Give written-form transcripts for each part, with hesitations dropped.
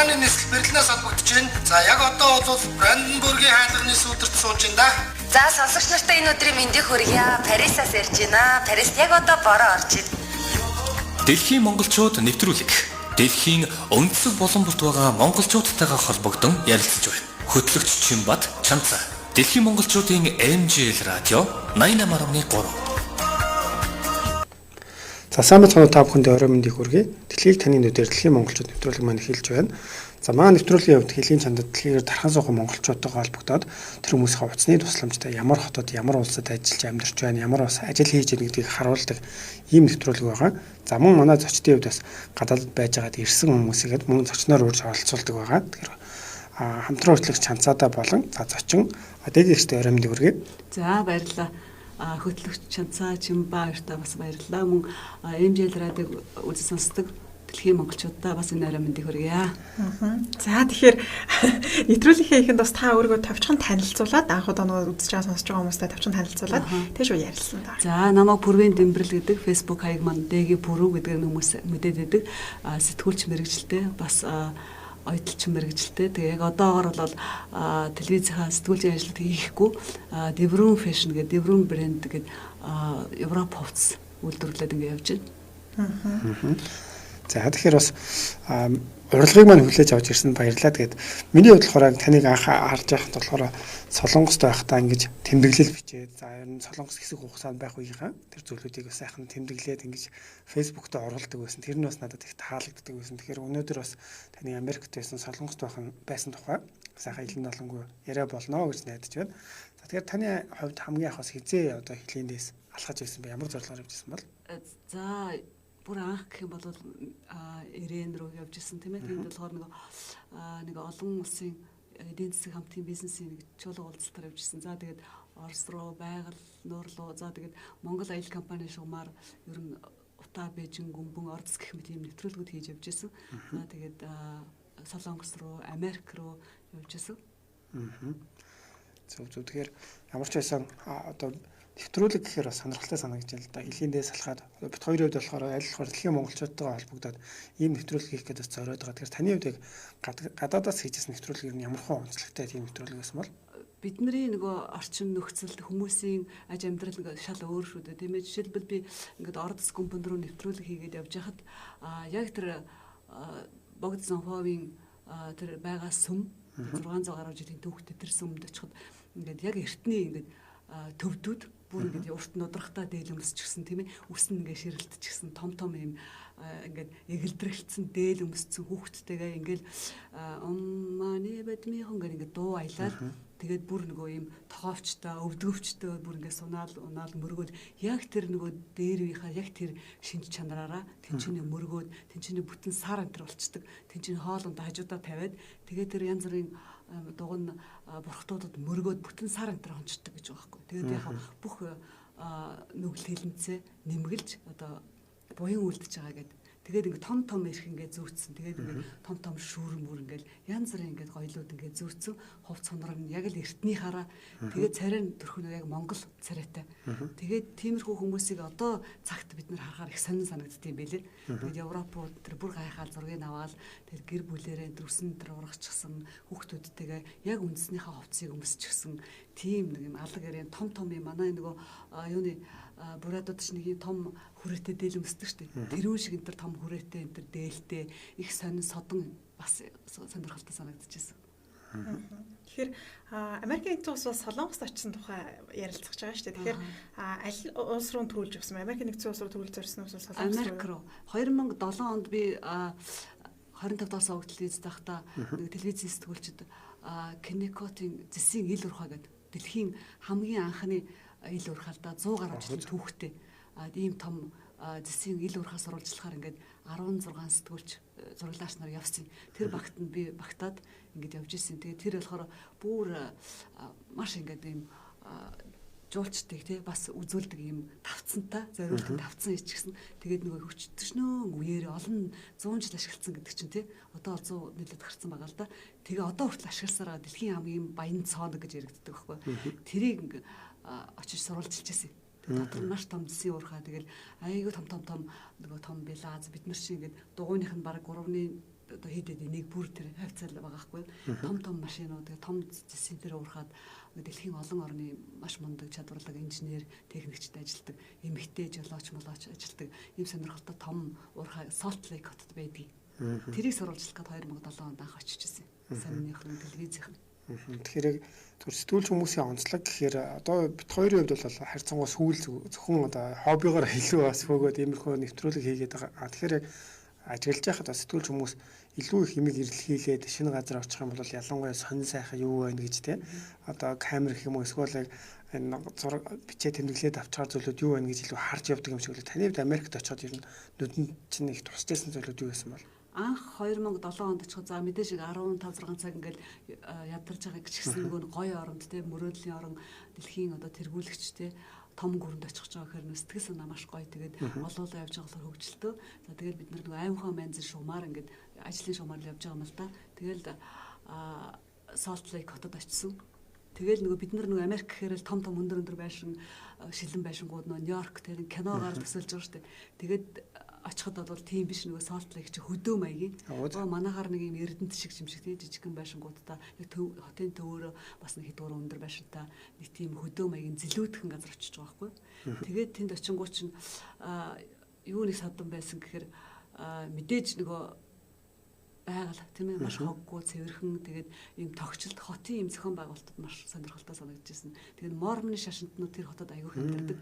Германы нийслэл Берлинээс холбогдож байна. За яг одоо бол Бранденбургийн хайлганы сүүдэрт сууж байна да. За сонсогч нартай энэ өдрийн мэндийг хүргье. Парисаас ярьж байна. Парист яг одоо бороо орж байна. Дэлхийн монголчууд нэвтрүүлэг. Дэлхийн өнцөг булан бүрт байгаа монголчуудтайгаа холбогдон ярилцаж байна. Хөтлөгч Чимбат Чанца. Дэлхийн монголчуудын MGL радио 88.3. За сайн байцгаана уу, та бүхэндээ орой мэндийг хүргэе. Дэлхийг таны нүдээр дэлхийн монголчууд нэвтрүүлэг маань эхэлж байна. За манай нэвтрүүлгийн хувьд хэлгийн чандад дэлхийгээр тархан суухан монголчуудтайгаа холбогдоод тэр хүмүүсийн утасны тусламжтай ямар хотод, ямар улсад ажиллаж амьдарч байна, ямар бас ажил хийж байна гэдгийг харуулдаг ийм нэвтрүүлэг байгаа. За мөн манай зочдын хувьд бас гадаадд байж байгаад ирсэн хүмүүсийгэд мөн зочноор урьж оролцуулдаг байгаа. Тэгэхээр хамтран хөтлөгч Чанцаада болон за зочин дэд эрхтэй орой мэндийг хүргэе. За баярлалаа. Хөтлөгч Чанцаа Чимба хоёртаа бас баярлалаа. Мөн MJL радиог үзэж сонсдог дэлхийн монголчуудаа бас энэ орой мэндийг хүргье. За тэгэхээр нэвтрүүлгийнхээ эхэнд бас та өөрийгөө товчхон танилцуулаад анх удаа нөгөө үзэж байгаа сонсож байгаа хүмүүстэй товчхон танилцуулаад тэг шүү ярилцсан даа. За намайг Пүрвийн Дэмбэрэл гэдэг Facebook хаяг маань Дэги Пүрүү гэдгээр нь хүмүүс мэдээд байдаг. Сэтгүүлч мэргэжилтэй бас оюуталчин мэргэжилтэй. Тэгээ яг одоогор бол телевизийнхаа сэтгүүлчийн ажлыг хийхгүй Деврун Fashion гэдэг Деврун брэнд гэдэг Европ хувцас үйлдвэрлээд ингэ явж байна. За тэгэхээр бас урилгыг маань хүлээж авч ирсэнд баярлалаа. Тэгээд миний хувьд болохоор таныг анх харж байхад болохоор Солонгост байхдаа ингэж тэмдэглэл бичээд, за ер нь Солонгос хэсэг хугацаанд байх үеийнхаа тэр зүйлүүдийг бас сайхан тэмдэглээд ингэж Facebook дээр оруулдаг байсан. Тэр нь бас надад их таалагддаг байсан. Тэгэхээр өнөөдөр бас таны Америкт байсан, Солонгост байсан тухай сайхан илэн долонгүй яриа болно гэж найдаж байна. За тэгэхээр таны хувьд хамгийн анх бас хизээ одоо хэлээндээс алхаж байсан бэ? Ямар зорилгоор явж байсан бол? За бүр анх гэх юм бол Ирэн рүү явж исэн тийм ээ. Тэнд болохоор нэг олон улсын эдийн засаг хамтын бизнесийн нэг чуулга уулзалтаар явж исэн. За тэгээд Орос руу, Байгаль нуур руу, за тэгээд Монгол аялал компани шугамар ер нь Утаа, Бээжин, Гүмбэн, Ордос гэх мэт ийм нэвтрүүлгүүд хийж явж исэн. За тэгээд Солонгос руу, Америк руу явж исэн. Зөв зөв. Тэгэхээр ямар ч байсан одоо нэвтрүүлэг гэхээр бас сонирхолтой санагдаж байна л да. Хэлийндээ салхаад бит хоёрын хувьд болохоор аль болохоор дэлхийн монголчуудтайгаа холбогдоод ийм нэвтрүүлэг хийх гэдэг бас зориод байгаа. Тэгэхээр таны хувьд яг гадаадаас хийжсэн нэвтрүүлэг ер нь ямар хөө онцлогтой тийм нэвтрүүлэг байсан бол? Бидний нөгөө орчин нөхцөлд хүмүүсийн аж амьдрал ингээ шал өөр шүү дээ. Тийм ээ. Жишээлбэл би ингээд Ордос компани руу нэвтрүүлэг хийгээд явж хахад яг тэр Богд Зонховын тэр байгаа сүм 600 гаруй жилийн түүхтэй тэр сүмд очиход ингээд яг эртний ингээд төвдүүд бүр ингээд урт нудрахтаа дээл өмсчихсэн тийм ээ, үс нь ингээд ширэлтчихсэн том том юм ингээд эгэлдрэлцсэн дээл өмссөн хүүхдтэйгээ ингээд умманы бадмихон гэх ингээд дуу аялал тэгээд бүр нөгөө юм тоговчтой өвдгөвчтэй бүр ингээд сунаал унаал мөргөөд яг тэр нөгөө дээр үеийнхаа яг тэр шинж чанараараа тэнчэний мөргөөд тэнчэний бүтэн сар антер болчдөг, тэнчэний хоолунд хажуудаа тавиад тэгээд тэр янз бүрийн дуган бурхтуудад мөргөөд бүтэн сар антер хончдөг гэж байгаа байхгүй. Тэгээд яг бүх нүгэл хилэнцээ нэмгэлж одоо буян үлдэж байгаа гэдэг. Тэгээд ингээд том том эрх ингээд зүүцсэн. Тэгээд ингээд том том шүүрэн мөр ингээд янз бүрийн ингээд гоёлууд ингээд зүүцсэн. Хувц хонор нь яг л эртний хараа. Тэгээд царай нь төрхөн яг Монгол царайтай. Тэгээд тиймэрхүү хүмүүсийг одоо цагт бид нар харахаар их сонин санагддаг юм билээ. Тэгээд Европууд тэр бүр гайхаал зургийг аваад тэр гэр бүлэрээ тэр үсэн тэр ургачихсан хүүхдүүдтэйгээ яг үндснийхээ хувцсыг өмсчихсэн тийм нэг юм алаг ярийн том том юм манай нөгөө юуны бурятууд ч нэг юм том хүрээтэй дээл өмсдөг шүү дээ. Тэрүүн шиг энэ төр том хүрээтэй энэ төр дээлтэй их сонин содон бас сонирхолтой санагдчихсэн. Тэгэхээр Америкийн нэгдсэн улс бас Солонгост очисон тухай ярилцах гэж байгаа шүү дээ. Тэгэхээр аль улс руу төрүүлж явсан бэ? Америкийн нэгдсэн улс руу төрүүлж зорьсон уу Солонгос руу? Америк руу. 2007 онд би 25 дахь суваг телевиз байхдаа нэг телевизийн сэтгүүлчид Кенникотын зэсийн ил урхаа гэдэг дэлхийн хамгийн анхны ил урхаа л да 100 гаруй жилийн түүхтэй ийм том зэсийн ил урхаа сурвалжлахаар ингээд 16 сэтгүүлч зураглаач нар явсан. Тэр багт нь би багтаад ингээд явж исэн. Тэгээд тэр болохоор бүр маш ингээд ийм жуулчдыг те бас үзүүлдэг юм тавцантай зориулдаг тавцан ичгсэн. Тэгээд нөгөө хүчтшнөө үеэр олон 100 жил ашигласан гэдэг чинь те одоо 100 нэлээд гарцсан байгаа л да. Тэгээ одоо хүртэл ашигласараа дэлхийн хамгийн баян цооног гэж яригддаг байхгүй. Тэрийг очиж сурвалжилж байсан. Дотор нь маш том зэсийн уурхай тэгэл айгүй том том том нөгөө том билаз бид нар чинь ингээд дугуйных нь баг 3-ны одоо хэд хэд нэг бүр тэр хавцал байгаа хгүй. Том том машинууд, тэгээ том зэсийн тэр уурхаад дэлхийн олон орны маш мундаг чадварлаг инженер, техникчд ажилладаг, эмэгтэй жолооч молооч ажилладаг ийм сонирхолтой том уурхай Salt Lake хотод байдаг. Тэрийг сурвалжлах гээд 2007 онд анх очиж ирсэн. Сонирхлын телевизийнх нь. Тэгэхээр яг зөв сэтгүүлч хүмүүсийн онцлог гэхээр одоо бит хоёрын хувьд бол харьцангуй сүүл зөвхөн одоо хоббигоор илүү бас фөгөөд иймэрхүү нэвтрүүлэг хийгээд байгаа. Тэгэхээр яг ажиглаж байхад бас сэтгүүлч хүмүүс илүү их имийг эрэлхийлээд шинэ газар очих юм бол ялангуяа сонин сайхан юу байна гэж те одоо камер гэх юм уу эсвэл яг энэ зураг бичээ тэмдэглээд авчгаар зүйлүүд юу байна гэж илүү харж явдаг юм шиг үлээ. Таны хувьд Америкт очиход ер нь нүдэнд чинь их тусч байсан зүйлүүд юу байсан бол? Анх 2007 онд очиход за мэдээж шиг 15 6 цаг ингээл ядарч байгаа гэж гисэн нөгөө гоё оронд те мөрөөдлийн орон дэлхийн одоо тэргүүлэгч те том гүрэнд очих гэж байгаа гэхээр нөө сэтгэл санаа маш гоё. Тэгээд олоолаа явж байгаа болохоор хөгжилтөө. За тэгээд бид нар нөгөө аймхан манзил шугамар ингээд ажлын шугамар л явж байгаа юм л да. Тэгэл Salt Lake хотод очисон. Тэгэл нөгөө бид нар нөгөө Америк гэхээр л том том өндөр өндөр байшин шилэн байшингууд нөгөө Нью-Йорк тэр киногаар төсөөлж байгаа шүү дээ. Тэгээд очиход бол тийм биш, нөгөө Salt Lake чи хөдөө маягийн. Одоо манайхаар нэг юм эрдэнэт шиг юм шиг тий жижигхэн байшингуудтай яг төв хотын төвөөрөө бас нэг хэдгээр өндөр байшинтай нэг тийм хөдөө маягийн зэлүүтгэн газар очиж байгаа байхгүй. Тэгээд тэнд очингуу чинь юу нэг садан байсан гэхээр мэдээж нөгөө байгаль тийм ээ маш хоггүй цэвэрхэн, тэгээд ийм тогтчлт хотын ийм зохион байгуулалтад маш сонирхолтой санагдчихсэн. Тэгээд Мормоны шашинтнууд тэр хотод аягүй хэмтэрдэг.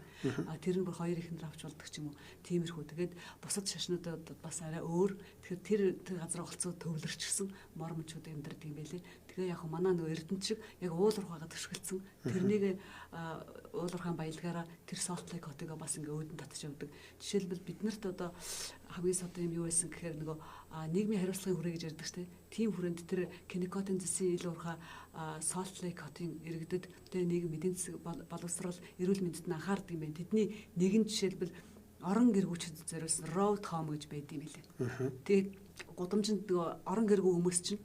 Тэр нь бүр хоёр ихнэр авч болдог ч юм уу. Тиймэрхүү. Тэгээд бусад шашнуудад бас арай өөр. Тэгэхээр тэр газар олцоо төвлөрчихсөн мормончууд амьдардаг юм байлээ. Тэгээ яг манай нөгөө эрдэнэт шиг яг уул уурхайгаа төшгөлдсөн. Тэрнийг уул уурхайн баялгаараа тэр Salt Lake хотыг бас ингээ өөдөн татж явдаг. Жишээлбэл биднэрт одоо хамгийн содон юм юу байсан гэхээр нөгөө нийгмийн хариуцлагын хүрээ гэж ярьдаг шүү дээ. Тийм хүрээнд тэр Кенникотын зэсийн ил уурхай Salt Lake хотын иргэдэд тэгээ нийгэм эдийн засаг боловсрол эрүүл мэндэд нь анхаардаг юм байна. Тэдний нэгэн жишээлбэл орон гэргүүчд зориулсан road home гэж байдаг юм билээ. Тэгээд гудамжинд нөгөө орон гэргүү хүмүүс чинь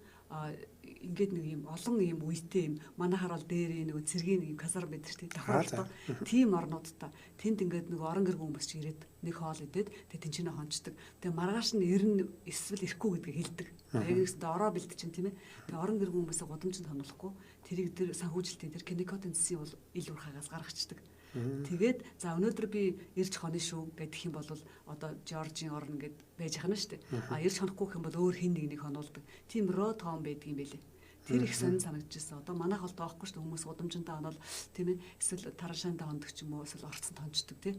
ингээд нэг юм олон юм үетэй юм манайхаар бол дээрээ нөгөө цэргийн нэг юм казар байдаг шүү дээ. Давхарлаа. Тийм орнуудтай тэнд ингээд нөгөө орон гэргүү хүмүүс чи ирээд нэг хоол идээд тэгээ тэнцэнэ хончдөг. Тэгээ маргааш нь ирнэ эсвэл ирэхгүй гэдгийг хэлдэг. Яг нэгсэндээ ороо бэлд чинь тийм ээ. Тэгээ орон гэргүү хүмүүсээ гудамжинд хонолохгүй тэрийг тэр санхүүжилтийн тэр Кенникотын зэсийн бол ил уурхаагаас гаргацдаг. Тэгээд за өнөөдөр би ирж хоно шүү гэдэг юм бол одоо Жоржийн орн гэд байж хана шүү дээ. А ирж хонохгүй гэх юм бол өөр хин нэг нэг хонуулдаг. Тийм road home байдаг юм байлээ. Тэр их сонин санагдчихсан. Одоо манайх бол тоохгүй шүү дээ. Хүмүүс гудамжиндаа хонол тийм ээ. Эсвэл тараншаандаа хондог ч юм уу, эсвэл орцонд хончдөг тийм.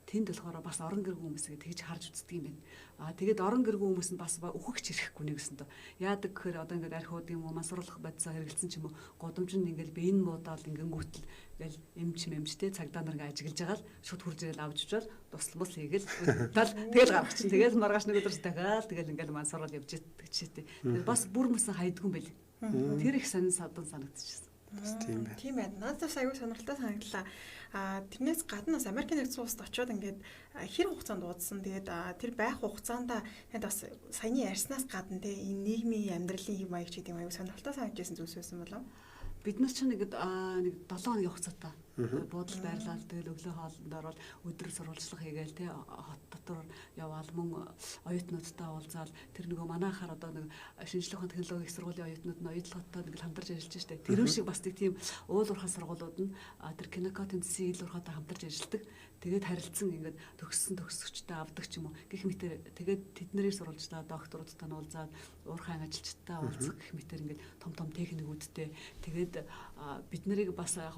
Тэнд болохоор бас орон гэргүү хүмүүсийг тэгж харж үздэг юм байна. Аа тэгээд орон гэргүү хүмүүс нь бас үхэгч ирэхгүй нэгсэн дөө. Яадаг гэхээр одоо ингээд архиуд юм уу, мансууруулах бодисоо хэрэгэлсэн ч юм уу, гудамжинд ингээд би энэ муудаал ингэнгүүтэл ингээл эмч мэмчтэй цагдаа нар ингээд ажиглаж байгаа л шууд хурж ирэл авч ичвэл тусламс хийгээл тал тэгэл гаргачих чинь. Тэгэл маргааш нэг өдөр дахиад тэгэл ингээд мансууруул явж иддэг чийтэй. Тэгээд бас бүр мөсөн хайдгүй юм байл. Тэр их сонин садан санагдчихсан. Бас тийм байна. Тийм байна. Надад бас аягүй сонирхолтой санагдлаа. Тэрнээс гадна бас Америкийн нэгдсэн улсад очиод ингээд хэр хугацаанд уудсан. Тэгээд тэр байх хугацаанд танд бас саяны ярьснаас гадна те энэ нийгмийн амьдралын хэв маяг ч гэдэг юм аягүй сонирхолтой санагдчихсан зүйлс байсан болов. Бид нар ч нэг 7 хоногийн хугацаатай буудал байрлал тэгэл өглөө хоолнд ороод өдөр сурвалжлага хийгээл те хот дотор яваал мөн оюутнуудтай уулзаал тэр нөгөө манайхаар одоо нэг шинжлэх ухааны технологийн их сургуулийн оюутнууд нь оюутлоготой нэг хамтарч ажиллаж штэ. Тэр шиг бас нэг тийм уул уурхай сургуулиуд нь тэр Кенникотын зэсийн ил уурхайтай хамтарч ажилладаг. Тэгээд харилцан ингээд төгссөн төгсөгчтэй авдаг ч юм уу гэх мэтэр тэгээд тэднэрийг сурвалжлаа докторуудтай нь уулзаад уурхайн ажилчдтай уулзах гэх мэтэр ингээд том том техникүүдтэй тэгээд бид нарыг бас яг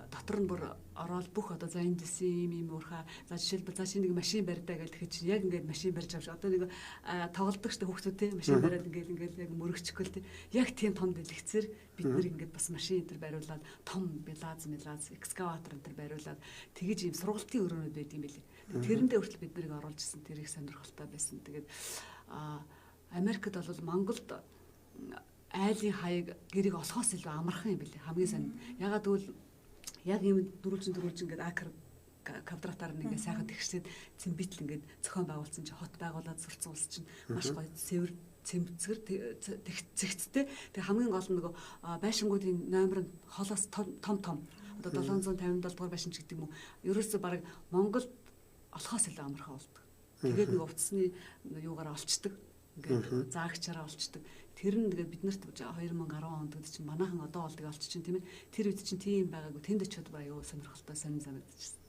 дотор нь бүр ороод бүх одоо за энэ зэсийн ийм ийм уурхай за жишээлбэл за шинэ нэг машин барьдаа гэж тэгэхэд чинь яг ингээд машин барьж авч одоо нэг тоглодог штэ хүүхдүүд те машин бариад ингээд ингээд яг мөрөгчихгүй те яг тийм том дэлгэцээр бид нар ингээд бас машин энэ төр бариулаад том белаз мелаз экскаватор энэ төр бариулаад тэгэж ийм сургалтын өрөөнүүд байд юм билээ. Тэрэндээ хүртэл бид нарыг оруулж ирсэн тэр их сонирхолтой байсан. Тэгээд Америкт бол Монголд айлын хаяг гэрийг олохоос илүү амархан юм билээ. Хамгийн сайн. Ягаад гэвэл яг ийм дөрвөлжин ингээд акр квадратаар нь ингээд сайхан тэгшээд цэмбитл ингээд зохион байгуулсан чинь хот байгуулад сурцсан улс чинь маш гоё цэвэр цэмцгэр тэгцтэй. Тэгээ хамгийн гол нь нөгөө байшингуудын номер нь холоос том том одоо 757 дугаар байшин ч гэдэг юм уу. Ерөөсөө бараг Монголд олохоос илүү амархан болдог. Тэгээд нөгөө утасны юугаар олцдог. Ингээд заагчаараа олчдөг. Тэр нь тэгээд бид нарт 2010 онд гэдэг чинь манайхан одоо олдог олч чинь тийм ээ. Тэр үед чинь тийм байгаагүй. Тэнд очиод бүр аюу сонирхолтой сонин санагдчихсан.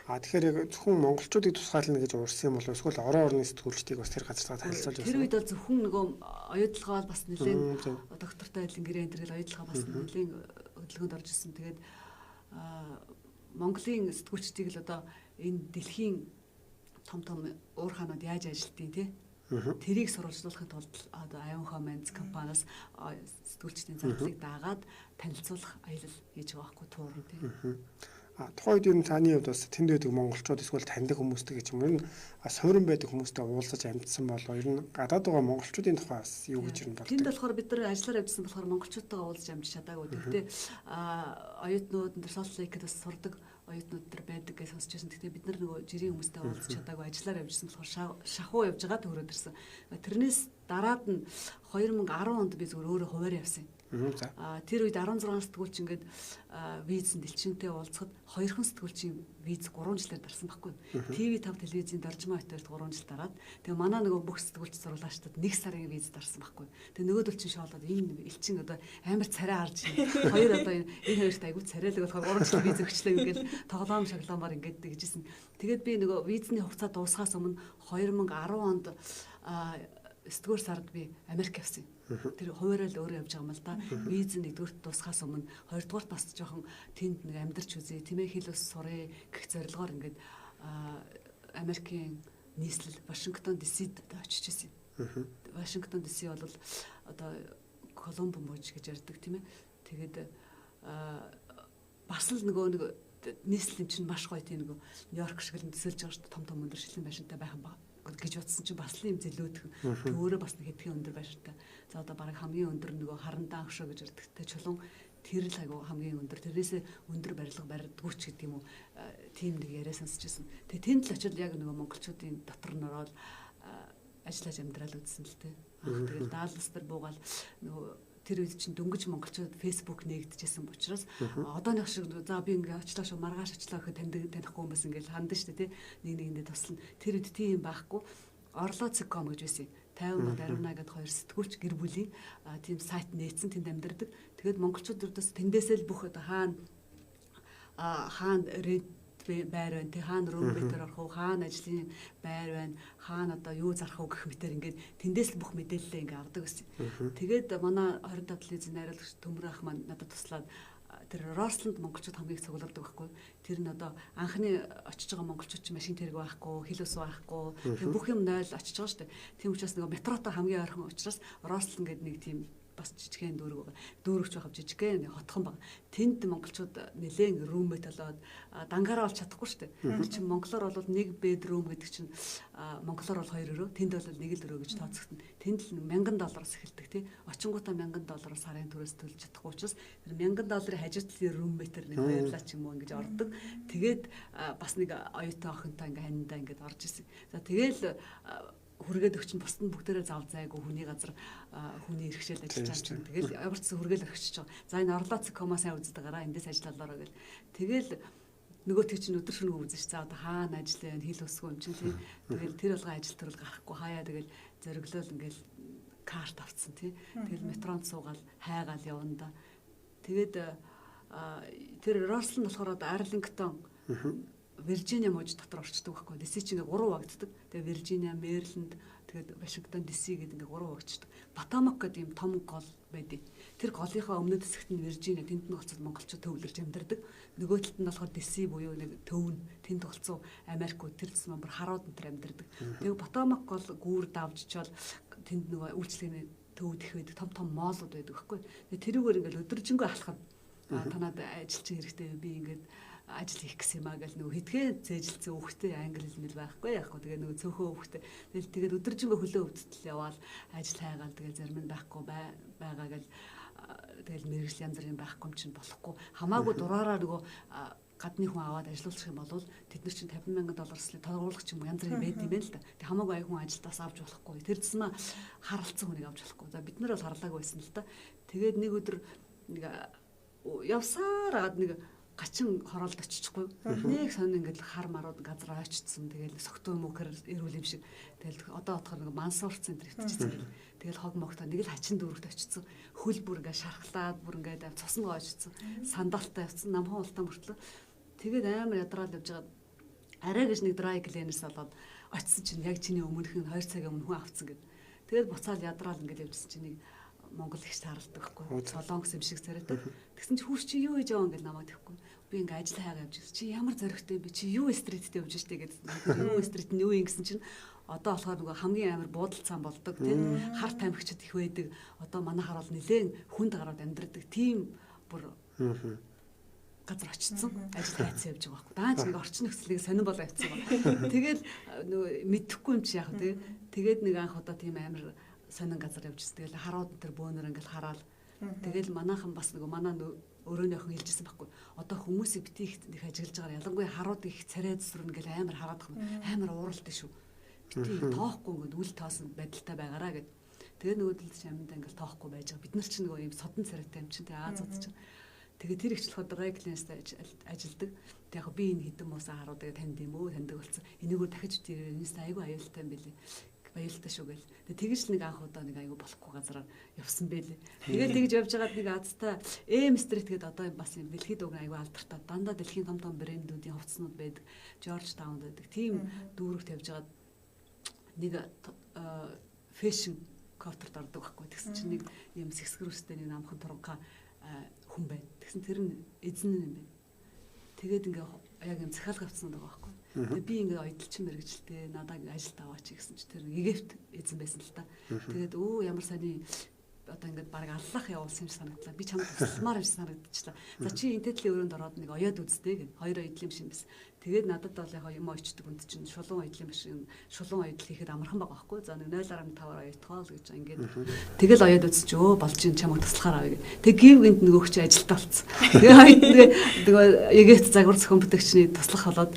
А тэгэхээр яг зөвхөн монголчуудыг тусгаална гэж урьсан юм болов эсвэл орон орны сэтгүүлчдийг бас тэр газартаа танилцуулж байсан. Тэр үед бол зөвхөн нөгөө оюутлогоо бас нэлээд доктортой байлын гэрээ энэ төрөл оюутлогоо бас нэлээд хөдөлгөөнд орж ирсэн. Тэгээд Монголын сэтгүүлчдийг л одоо энэ дэлхийн том том уурхаанууд яаж ажилтгийг те тэрийг сурвалжлуулахын тулд одоо Аюунхаа Менз компаниас сэтгүүлчдийн зардлыг дагаад танилцуулах аялал хийж байгаа байхгүй туур тий. А тухайн үед ер нь таны хувьд бас тэнд байдаг монголчууд эсвэл таньдаг хүмүүстэй гэж юм ер нь суурин байдаг хүмүүстэй уулзаж амжсан болоо ер нь гадаад байгаа монголчуудын тухай бас юу гэж ер нь боддог. Тэнд болохоор бид нар ажиллаар явжсан болохоор монголчуудтайгаа уулзаж амжиж чадаагүй. Гэхдээ оюутнууд энэ Salt Lake-д бас сурдаг оюутнууд төр байдаг гэж сонсч байсан. Гэхдээ бид нар нөгөө жирийн хүмүүстэй уулзаж чадаагүй ажиллаар явжсан болохоор шахуу явж байгаа төгрөөд ирсэн. Тэрнээс дараад нь 2010 онд би зүгээр өөрөө хуваарь явсан юм. Тэр үед 16 сэтгүүлч ингээд визэн дэлчинтэй уулзахад хоёрхан сэтгүүлчийн виз 3 жилээр дарсан байхгүй. ТV5 телевизийн Доржмаа хотелд 3 жил дараад тэгээ манай нөгөө бүх сэтгүүлч зурлаачдад 1 сарын виз дарсан байхгүй. Тэгээ нөгөөдөл чинь шоолоод энэ элчин одоо амар царай харж байна. Хоёр одоо энэ хоёрт айгүй царайлаг болохоор 3 жил виз өгчлээ ингээл тоглоом шоглоомоор ингээд тэгжсэн. Тэгээд би нөгөө визний хугацаа дуусахаас өмнө 2010 онд 9-р сард би Америк явсан юм. Тэр хуваараа л өөрөө явж байгаа юм л да. Виз нэгдүгüрт дуусахаас өмнө хоёрдугаарт бас жоохон тэнд нэг амьдарч үзье, тийм ээ хэл ус сурыг гэх зорилгоор ингээд Америкийн нийслэл Вашингтон DC-д очиж ирсэн юм. Вашингтон DC бол одоо Колумб мужи гэж ярьдаг тийм ээ. Тэгээд бас л нөгөө нэг нийслэл юм чинь маш гоё тийм нөгөө Нью-Йорк шиг л төсөөлж байгаа шүү дээ. Том том өндөр шилэн байшинтай байх юм байна гэж бодсон чинь бас л юм зэлүүдхэн. Тэг өөрөө бас нэг хэдхэн өндөр байшинтай. За одоо бараг хамгийн өндөр нөгөө харандаан хөшөө гэж ярьдагтай чулуун тэр л айгу хамгийн өндөр. Тэрнээсээ өндөр барилга барьдгүй ч гэдэг юм уу. Тийм нэг яриа сонсч байсан. Тэг тэнд л очиод яг нөгөө монголчуудын дотор нь ороод ажиллаж амьдрал үзсэн л тэ. Анх тэгэл Даллас дээр буугаал нөгөө тэр үед чинь дөнгөж монголчууд Facebook нээгдэжсэн учраас одооных шиг за би ингээ очлоо шүү маргааш очлоо гэхэд танихгүй хүмүүс ингээл хандна шүү дээ тий нэг нэгэндээ туслана. Тэр үед тийм байхгүй. Orlo.com гэж байсан. 50 ба 80 гэдэг хоёр сэтгүүлч гэр бүлийн тийм сайт нээсэн тэнд амьдардаг. Тэгээд монголчууд өрдөөс тэндээсээ л бүх одоо хаана рент байр байна, тэг хаана рүүмбэтэр орох уу, хаана ажлын байр байна, хаана одоо юу зарах уу гэх мэтэр ингээд тэндээс л бүх мэдээлэлээ ингээд авдаг гэсэн. Тэгээд манай 25 телевизийн найруулагч Төмөр ах маань надад туслаад тэр Росланд монголчууд хамгийн их цуглардаг байхгүй. Тэр нь одоо анхны очиж байгаа монголчууд чинь машин тэрэг байхгүй, хил ус байхгүй, тэр бүх юм 0 очиж байгаа шүү дээ. Тийм учраас нөгөө метротой хамгийн ойрхон учраас Росланд гэдэг нэг тийм бас жижигхэн дүүрэг байгаа. Дүүрэгч байх жижигхэн хотхон баг. Тэнд монголчууд нэлээд roommate болоод дангаараа олж чадахгүй шүү дээ. Тэр чинь монголоор бол нэг bedroom гэдэг чинь монголоор бол 2 өрөө, тэнд бол нэг л өрөө гэж тооцогдно. Тэнд л $1000-аас эхэлдэг тий. Очингуудаа $1000 сарын түрээс төлж чадахгүй учраас тэр $1000-ын хажуу талын roommate-ээр нэг баярлаа ч юм уу ингэж ордог. Тэгээд бас нэг оюутан охинтой ингээ ханьдаа ингээд орж ирсэн. За тэгэл хүргээд өгч нь бусд нь бүгдээрээ зав зайгүй хүний газар хүний иргэшээл ажиллаж байгаа юм. Тэгэл ямар ч зүг хүргээл өгчөж байгаа. За энэ Orlo.com-а сайн үздэг гараа эндээс ажиллалаараа гэл. Тэгэл нөгөөтг чинь өдөр шөнөгүй үзэж за одоо хаана ажил вэ хэл усгүй юм чинь тий. Тэгэл тэр болгон ажил төрөл гарахгүй хаяа тэгэл зориглол ингээл карт авцсан тий. Тэгэл метронд суугаал хайгаал явна да. Тэгээд тэр Росланд болохоор одоо Арлингтон Виржиниа мужи дотор орчдөг байхгүй. DC чинь ингээ 3 вагддаг. Тэгээ Виржиниа, Мэриленд, тэгээд Вашингтон DC гэдэг ингээ 3 вагддаг. Потомок гэдэг юм том гол байдаг. Тэр голынхоо өмнөд хэсэгт нь Виржиниа, тэнд нь болцоод монголчууд төвлөрж амьдардаг. Нөгөө талд нь болохоор DC буюу нэг төв нь тэнд болцсон Америкууд тэр зүс мөр харууд энэ төр амьдардаг. Тэгээ Потомок гол гүүр давжчаал тэнд нөгөө үйлчлэгээний төвд их байдаг. Том том моолууд байдаг байхгүй. Тэгээ тэрүүгээр ингээл өдөржингөө алхах. Танад ажилчин хэрэгтэй би ингээд ажил хийх гэсэн юм аа гэл нөгөө хэдхэн зээжилсэн хүүхдээ англи хэл мэл байхгүй яахгүй тэгээ нөгөө цөөхөн хүүхдээ тэгэл тэгээд өдөржингөө хөлөө өвдөлтөл яваал ажил хайгаал тэгэл зарим нь байхгүй байгаа гэл тэгэл мэрэгжил янз бүрийн байхгүй юм чинь болохгүй хамаагүй дураараа нөгөө гадны хүн аваад ажилуулах юм бол тэд нар чинь $50,000 тодруулах ч юм уу янз бүрийн байд юм байна л да. Тэг хамаагүй аяг хүн ажилдаас авч болохгүй. Тэр тусмаа харалцсан хүнийг авч болохгүй. За бид нар бол харлаагүй байсан л да. Тэгээд нэг өдөр нэг явсаар агаад нэг Гачин хороолд очихгүй. Нэг сонин ингээд хар марууд газар очсон. Тэгэл согтуу мөнхөр эрүүл юм шиг. Тэгэл одоо бодохоор нэг Мансуур центр өвтчихсэн гэл. Тэгэл хог могтой нэг л хачин дүүрэгт очсон. Хөл бүр ингээд шархлаад бүр ингээд цусан гоо очсон. Сандалтай явцсан. Намхан ултаа мөртлөө. Тэгээд амар ядраал явж байгаа. Арай гэж нэг dry cleaners болоод очсон чинь яг чиний өмнөх нь 2 цагийн өмнө хүн авцсан гэд. Тэгээд буцаал ядраал ингээд явжсэн чинь нэг Монгол ихч тааралдаг байхгүй. Солонгос юм шиг царайтай. Тэгсэн чи хүүш чи юу хийж яваа ингээл намайг тэхгүй. Би ингээ ажил хайгаа явж ирсэн. Чи ямар зоригтой юм бэ? Чи юу стриттэй явж штэ гэдэг. Юу стрит нь юу юм гэсэн чинь одоо болохоор нөгөө хамгийн амар буудалцаан болдог тийм хар тамхичд их байдаг. Одоо манайхаар бол нэлээд хүнд гараад амьдрдаг тийм бүр газар очсон. Ажил хайцсан явж байгаа байхгүй. Даач нэг орчин нөхцөлийг сонирн болоо явцсан ба. Тэгэл нөгөө мэдэхгүй юм чи яах вэ? Тэгээд нэг анх удаа тийм амар сонин газар явжсэн. Тэгэл харууд тэр бөөнөр ингээл хараал. Тэгэл манайхан бас нөгөө манай өрөөний охин хэлжсэн байхгүй. Одоо хүмүүсийг бити их их ажиглаж байгаа. Ялангуяа харууд их царай зүсрэн ингээл амар хараад байгаа. Амар ууралтай шүү. Бити тоохгүй ингээд үл тоосон байдалтай байгаараа гэд. Тэгээ нөгөөдөл чинь амьд ингээл тоохгүй байж байгаа. Бид нар чинь нөгөө юм содон царайтай юм чинь тэгээ Азууд чинь. Тэгээ тэр ихчлэх одоо Райклинстай ажилдаг. Тэг яг би энэ хідэн муусаа харуу тэгээ танд юм өө таньдаг болсон. Энийгөө дахиж битэрээ энэс айгүй аюултай юм билээ. Баялтай шүү гээл. Тэгээ тэгж л нэг анх удаа нэг айгүй болохгүй газараар явсан байлээ. Тэгээд тэгж явж байгаад нэг азтай M Street гэдэг одоо бас юм дэлхийд уг айгүй алдартай. Дандаа дэлхийн том том брэндүүдийн хувцснууд байдаг. George Town байдаг. Тийм дүүрэгт явж байгаад нэг фэшн кофтерт ордог байхгүй. Тэгсэн чинь нэг юм сэгсгэр үстэй нэг намхан туранхаа хүн байна. Тэгсэн тэр нь эзэн нь юм байна. Тэгээд ингээ яг юм захиалга авсан байгаа байхгүй. Тэгээ би ингээ оёдолчин мэрэгчлээ. Надад ажилд аваач гэсэн чи тэр Египт эзэн байсан л та. Тэгээд өө ямар сони одоо ингээд баг аллах явуулсан юм шиг санагдлаа. Би чамд тусламаар юм шиг санагдчихлаа. За чи энэ тэдлийн өрөөнд ороод нэг оёод үзтээ гэн. Хоёр оёдлын машин байсан. Тэгээд надад бол яг юм ойчдөг хүнд чинь шулуун оёдлын машин шулуун оёдол хийхэд амархан байгаа байхгүй. За нэг 0.5-аар оёдтгоо л гэж ингээд. Тэгэл оёод үзсэн чи өө болж ин чамайг туслахаар авъя гэ. Тэг гів гинт нөгөөх чи ажилтаа болцсон. Тэгээ хоёд нөгөө Египт загвар зохион бүтээгчний туслах болоод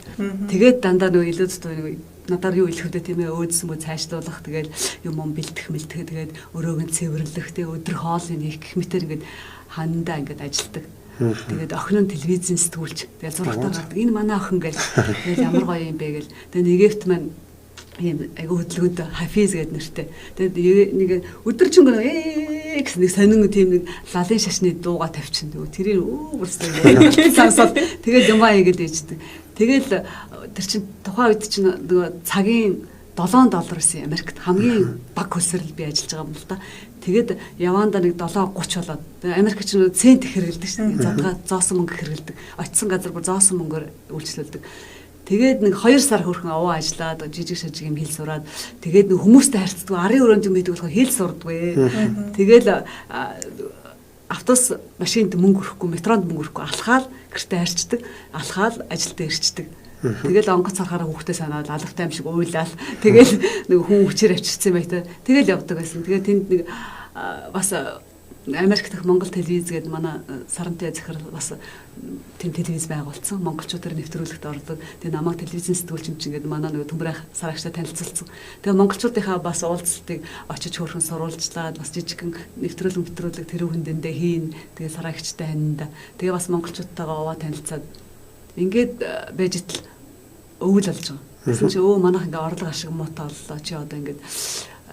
тэгээд дандаа нөгөө илүү зүтүү нөгөө надаар юу хэлэх вэ тийм ээ өөдсөн мө цаашлуулах тэгэл юм юм бэлтгэх мэлтгэх тэгээд өрөөг нь цэвэрлэх тэгээд өдөр хоолыг хийх гэх мэтэр ингээд хандаа ингээд ажилтдаг. Тэгээд охин нь телевизэн сэтгүүлч тэгээд зурагтаа гардаг. Энэ манай охин гэл тэгэл ямар гоё юм бэ гэл. Тэгээд Египт маань ийм айгу хөдөлгөөнтэй Хафиз гэдэг нэртэй. Тэгээд нэг өдөржингөө ээ гэсэн нэг сонин тийм нэг лалын шашны дууга тавьчин. Тэрийг өө бүрстэй сонсоод тэгээд юмаа хийгээд ээждэг. Тэгэл тэр чинь тухайн үед чинь нөгөө цагийн 7 доллар байсан Америкт хамгийн бага хөлсөрл би ажиллаж байгаа юм л да. Тэгээд явандаа нэг 7.30 болоод Америк чинь цент их хэрэгэлдэг шүү дээ. Задгаа зоосон мөнгө хэрэгэлдэг. Очисон газар бүр зоосон мөнгөөр үйлчлүүлдэг. Тэгээд нэг 2 сар хөрхөн овоо ажиллаад жижиг шажиг юм хэл сураад тэгээд нэг хүмүүстэй харьцдаг арын өрөөнд юм хийдэг болохоор хэл сурдгүй. Тэгэл автобус машинд мөнгө өрөхгүй, метронд мөнгө өрөхгүй алхаал гэртээ харьцдаг, алхаал ажилдаа ирчдэг. Тэгэл онгоц харахаараа хүүхдээ санаад алавтай юм шиг уйлал. Тэгэл нэг хүн хүчээр авчирсан юм байта. Тэгэл явдаг байсан. Тэгээ тэнд нэг бас Америк дахь Монгол телевиз гэдэг манай сарантай захирал бас тийм телевиз байгуулсан. Монголчуудаар нэвтрүүлэгт ордог. Тэгээ намайг телевизэн сэтгүүлч юм чинь гэдэг манай нөгөө төмөр сарагчтай танилцуулсан. Тэгээ монголчуудынхаа бас уулзалтыг очиж хөөрхөн сурвалжлаад бас жижигхэн нэвтрүүлэг тэр хүндэндээ хийн. Тэгээ сарагчтай ханьда. Тэгээ бас монголчуудтайгаа овоо танилцаад ингээд байж итл өвөл болж байгаа. Тэгсэн чи өө манайх ингээ орлого ашиг муутай боллоо. Чи одоо ингээд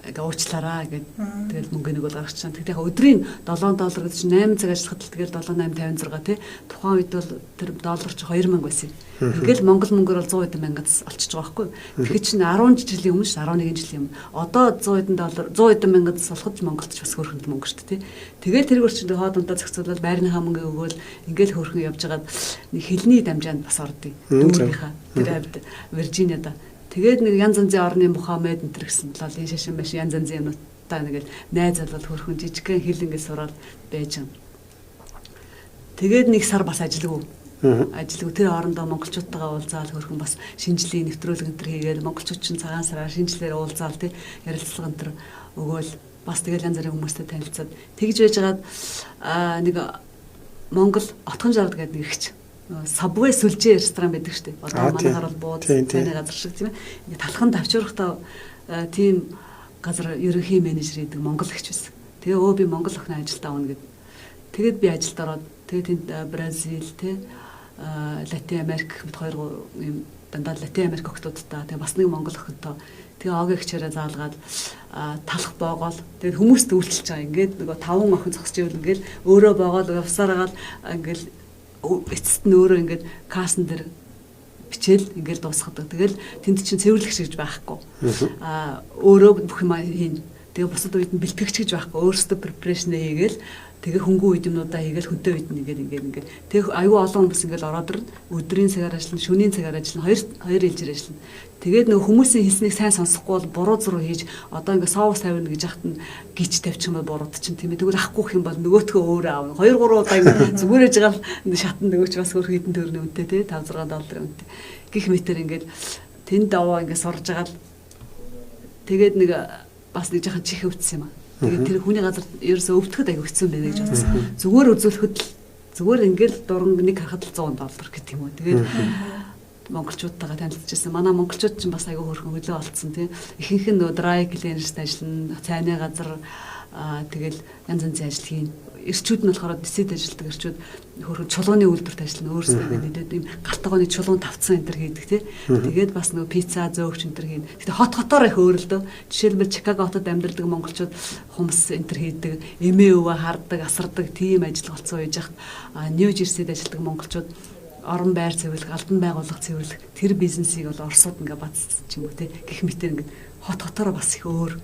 ингээ уучлаараа гэд тэгэл мөнгө нэг бол гаргачихсан. Тэгтээ яг өдрийн 7 доллар гэдэг чинь 8 цаг ажиллахад л тэгэл 7 8 56 тий. Тухайн үед бол тэр доллар чи 2000 байсан юм. Ингээл Монгол мөнгөөр бол 100 хэдэн мянгад олчиж байгаа байхгүй. Тэгэхээр чинь 10 жилийн өмнө ш 11 жилийн өмнө. Одоо 100 хэдэн доллар 100 хэдэн мянгад болоход Монголд ч бас хөөрхөнд мөнгө шүү дээ тий. Тэгэл тэргээр чинь хоод унтаа зохицуулаад байрныхаа мөнгө өгөөл ингээл хөөрхөн явж байгаад нэг хилний дамжаанд бас ордیں۔ Дүүрийнхаа тэр авд Виржиниада. Тэгээд нэг янз янзын орны Мухаммед энэ төр гэсэн лалын шашин маш янз янзын юмнуудтай нэг л найз залуул хөрхөн жижигхэн хэл ингэ сураад байж байгаа. Тэгээд нэг сар бас ажилгүй. Ажилгүй тэр хоорондоо монголчуудтайгаа уулзаал хөрхөн бас шинжлэлийн нэвтрүүлэг энэ төр хийгээл монголчууд чинь цагаан сараар шинжлэлээр уулзаал тий ярилцлага энэ төр өгөөл бас тэгэл янз бүрийн хүмүүстэй танилцаад тэгж байжгаад нэг Монгол Отгон жаргал гэдэг нэг ихч Subway сүлжээ ресторан байдаг шүү дээ. Одоо манайхаар бол бууд цайны газар шиг тийм ээ. Ингээ талхан тавчуурхтаа тийм газар ерөнхий менежер гэдэг монгол эгч байсан. Тэгээ өө би монгол охин ажилд авна гэд. Тэгээд би ажилд ороод тэгээ тэнд Бразил тий Латин Америк мэт 2 3 юм дандаа Латин Америк охтуудтай, тэгээ бас нэг Монгол охинтой. Тэгээ огийн хчээрээ заалгаад талах боогоол тэгээд хүмүүст үйлчилж байгаа. Ингээд нөгөө 5 охин зогсож ивэл ингээд өөрөө боогоол явсараагаал ингээд эцэст нь өөрөө ингээд кассан дээр бичээл ингээд дуусгадаг. Тэгэл тэнд чинь цэвэрлэгч гэж байхгүй. Өөрөө бүх юм хийн. Тэгээ бусад үед нь бэлтгэгч гэж байхгүй. Өөрсдөө preparation хийгээл тэгээ хөнгөн үед юмнуудаа хийгээл хүнтэй үед нь ингээд ингээд ингээд тэгээ аюу олон хүмүүс ингээд ороод ирнэ. Өдрийн цагаар ажиллана, шөнийн цагаар ажиллана, хоёр ээлжээр ажиллана. Тэгээд нөгөө хүмүүсийн хэлснийг сайн сонсохгүй бол буруу зуруу хийж одоо ингээд соус тавина гэж яхад нь гिच тавьчих юм бол бурууд чинь тийм ээ. Тэгвэл ахгүй юм бол нөгөөтгөө өөрөө аавна. 2 3 удаа ингээд зүгээр ээж байгаа л шатан нөгөөч бас хөрх хэдэн төгрөгийн үнэтэй тий 5 6 долларын үнэтэй. Гэх мэтэр ингээд тэнд даваа ингээд сурж байгаа л тэгээд нэг бас нэг жаахан чих өвдсөн юм аа. Тэгээд тэр хүний газар ерөөсөө өвдөхөд аяг хэцүү юм байна гэж бодсон. Зүгээр үзүүлэхэд л зүгээр ингээл дуран нэг харахад л 100 доллар гэдэг юм уу. Тэгээд монголчуудтайгаа танилцчихсан. Манай монголчууд ч бас аягүй хөөрхөн хөлөө олцсон тий. Ихэнх нь нөгөө dry cleaners ажиллана, цайны газар тэгэл янз янзын ажил хийн. Эрчүүд нь болохоор дисэд ажилладаг эрчүүд хөөрхөн чулууны үйлдвэрт ажиллана. Өөрсдөө ингээд ийм галтгооны чулуун тавцсан энэ төр хийдэг тий. Тэгээд бас нөгөө пицца зөөгч энэ төр хийн. Гэтэ хот хотоор их өөр л дөө. Жишээлбэл Чикаго хотод амьдардаг монголчууд хумс энэ төр хийдэг, эмээ өвөө хардаг, асардаг тийм ажил голцоо хийж яхад Нью Жерсид ажилладаг монголчууд орон байр цэвэрлэх, албан байгууллага цэвэрлэх тэр бизнесийг бол Оросууд ингээ бацсан ч юм уу те. Гэх мэтэр ингээ хот хотоороо бас их өөр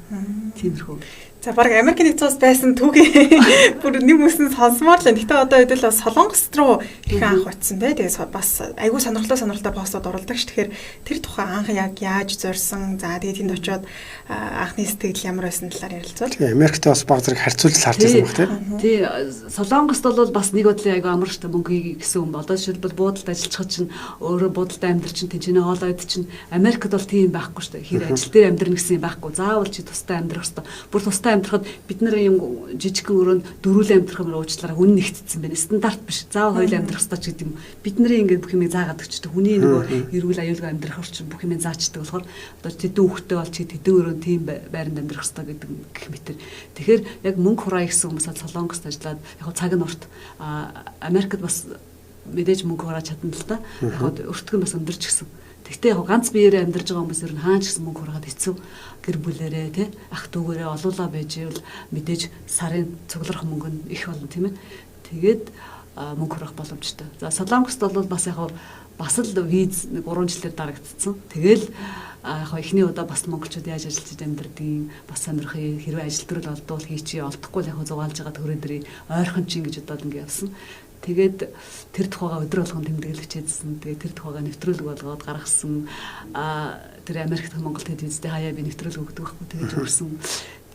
тиймэрхүү. За баг Америк нэгдсэн улс байсан түүхий бүр нэг үсэн сонсомоор л байна. Гэтэ одоо хэдүүл Солонгос руу их анх очсон тий. Тэгээ бас айгүй сонирхолтой постууд оруулдаг ш. Тэгэхээр тэр тухай анх яг яаж зорьсон? За тэгээ тэнд очиод анхны сэтгэл ямар байсан талаар ярилцвал. Тэгээ Америкт бас баг зэрэг харьцуулж харж байсан баг тий. Тий Солонгост бол бас нэг бодлын айгүй амар штэ мөнгө гэсэн юм. Одоо жишээлбэл буудалд ажиллах чинь өөрөө буудалд амьдр чинь тэнцэнэ хоолой ид чинь Америкт бол тийм байхгүй штэ. Хэр ажил дээр амьдрна гэсэн юм байхгүй. Заавал чи тустай амьдрах хэвээр. Бүр тустай амьдрахад бид нар юм жижигхэн өрөөнд дөрүлээ амьдрах юм уучлаарай хүн нэгтцсэн байна. Стандарт биш. Заавал хоёул амьдрах ёстой ч гэдэг юм. Бидний ингээд бүх юмыг заагаад өгчдөг. Хүний нөгөө эрүүл аюулгүй амьдрах орчин бүх юмыг заачдаг болохоор одоо тэдэн хүүхдтэй бол чи тэдэн өрөөнд тийм байранд амьдрах ёстой гэдэг гэх мэтэр. Тэгэхээр яг мөнгө хураа гэсэн хүмүүс Солонгост ажиллаад яг цаг нь урт. Америкт бас мэдээж мөнгө хурааж чадна л да. Яг өртгөн бас өндөрч гисэн. Тэгтээ яг ганц биеэрээ амьдарч байгаа хүмүүс ер нь хаан ч гэсэн мөнгө хураагаад хэцүү. Гэр бүлэрээ тий ах дүүгээрээ олуулаа байж ивэл мэдээж сарын цугларах мөнгө нь их болно тийм ээ. Тэгээд мөнгө хураах боломжтой. За Солонгост бол бас яг бас л виз нэг 3 жилээр дарагдцсан. Тэгэл яг эхний удаа бас монголчууд яаж ажиллаж амьдэрдгийг бас сонирхъя. Хэрвээ ажил төрөл олдвол хийчихье, олдохгүй л яг зугаалж байгаа төрөө дэрий ойрхон чинь гэж бодоод ингэ явсан. Тэгээд тэр тухайга өдөр болгон тэмдэглэж хичээжсэн. Тэгээд тэр тухайга нэвтрүүлэг болгоод гаргасан. Тэр Америкт Монгол телевизтэй хаяа би нэвтрүүлэг өгдөг байхгүй тэгэж өгсөн.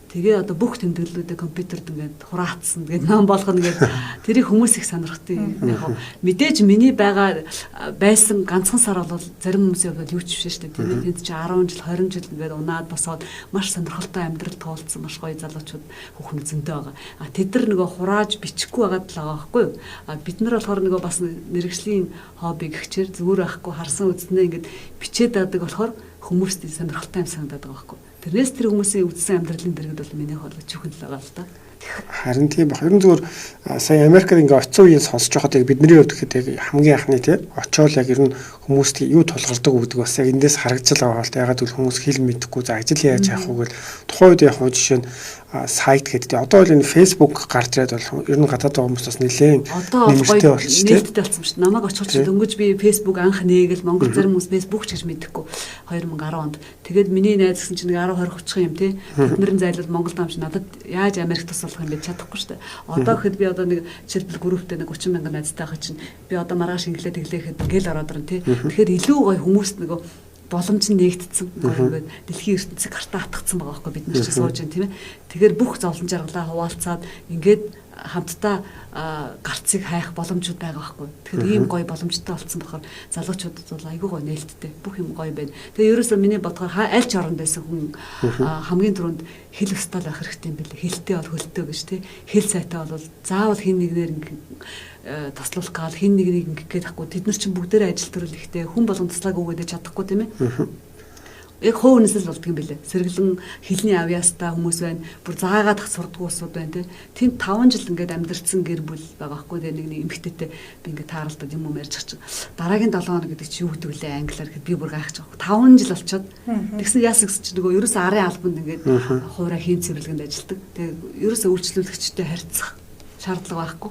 Тэгээ одоо бүх тэмдэглэлүүдээ компьютерд ингээд хураацсан. Тэгээд ном болгоно ингээд тэрийг хүмүүс их сонирхдаг. Яг мэдээж миний байгаа байсан ганцхан сар бол зарим хүмүүсийн хувьд юу ч биш шүү дээ. Тийм ээ. Тэнд чи 10 жил, 20 жил ингээд унаад босоод маш сонирхолтой амьдрал туулсан маш гоё залуучууд хүүхэн зөндөө байгаа. А тэд нар нөгөө хурааж бичихгүй байгаад л байгаа байхгүй юу? А бид нар болохоор нөгөө бас мэрэгжлийн хобби гихчээр зүгээр байхгүй харсан үзнээ ингээд бичээд байдаг болохоор хүмүүст сонирхолтой юм санагдаад байгаа байхгүй юу? Тэрнээс тэр хүмүүсийн үзсэн амьдралын дэргэд бол минийх бол өчүүхэн л байгаа л да. Харин тийм баг. Ер нь зүгээр сая Америкт ингээ очисон үеийн сонсож байхад яг бидний хувьд гэхэд яг хамгийн анхны тий очиод яг ер нь хүмүүст юу тулгардаг гэдэг бас яг эндээс харагдаж байгаа бол ягаад гэвэл хүмүүс хэл мэдэхгүй за ажил яаж явах вэ гэл тухайн үед яг хуу жишээ нь сайт гэдэг. Одоо бол энэ Facebook гарч ирээд бол ер нь гадаад байгаа хүмүүс бас нэлээд нэмэртэй болчих тий. Нээлттэй болсон шүү дээ. Намайг очиход чи дөнгөж би Facebook анх нээгээл Монгол зарим хүмүүс Facebook ч гэж мэдэхгүй 2010 онд. Тэгээд миний найз гэсэн чинь нэг 10 20 хүчхэн юм тий. Тэд нэрэн зайлвал Монгол дамж надад яаж Америк тус болох юм бэ чадахгүй шүү дээ. Одоо гэхэд би одоо нэг жишээлбэл групптэй нэг 30 мянган найзтай байхад чинь би одоо маргааш инглээ тэглээхэд ингээл ороод ирнэ тий. Тэгэхээр илүү гоё хүмүүст нөгөө боломж нь нэгдсэн. Ингээд дэлхийн ертөнцийг гартаа атгацсан байгаа байхгүй бид нар чи сууж байна тийм ээ. Тэгэхээр бүх зовлон жаргалаа хуваалцаад ингээд хамтдаа гарцыг хайх боломжууд байгаа байхгүй. Тэгэхээр ийм гоё боломжтой болцсон болохоор залуучуудад бол айгүй гоё нээлттэй. Бүх юм гоё байна. Тэгээ ерөөсөө миний бодохоор аль ч оронд байсан хүн хамгийн түрүүнд хэл өстой байх хэрэгтэй юм билээ. Хэлтэй бол хөлтөө гэж тий. Хэл сайтай бол заавал хин нэгнээр ингээд туслуулах гал хин нэг нэг ингэх гээд байхгүй. Тэд нар чинь бүгдээрээ ажил төрөл ихтэй хүн болгон туслаагүй гэдэг чадахгүй тийм ээ. Яг хувь хүнээс л болдго юм билээ. Сэргэлэн хилний авьяастай хүмүүс байна. Бүр заагаад сурдгүй улсууд байна те. Тэнд 5 жил ингээд амьдарсан гэр бүл байгаа хгүй те. Нэг эмэгтэйтэй би ингээд тааралдаад юм ярьж чиг. Дараагийн 7 хоног гэдэг чи юу гэдэг лээ англиар гэхэд би бүр гайхаж байгаа. 5 жил болчиход. Тэгсэн яасан гэсэн чи нөгөө ерөөсөө арын албанд ингээд хувраа хийн цэвэрлэгэнд ажилладаг. Тэгээ ерөөсөө үйлчлүүлэгчтэй харьцах шаардлага байхгүй.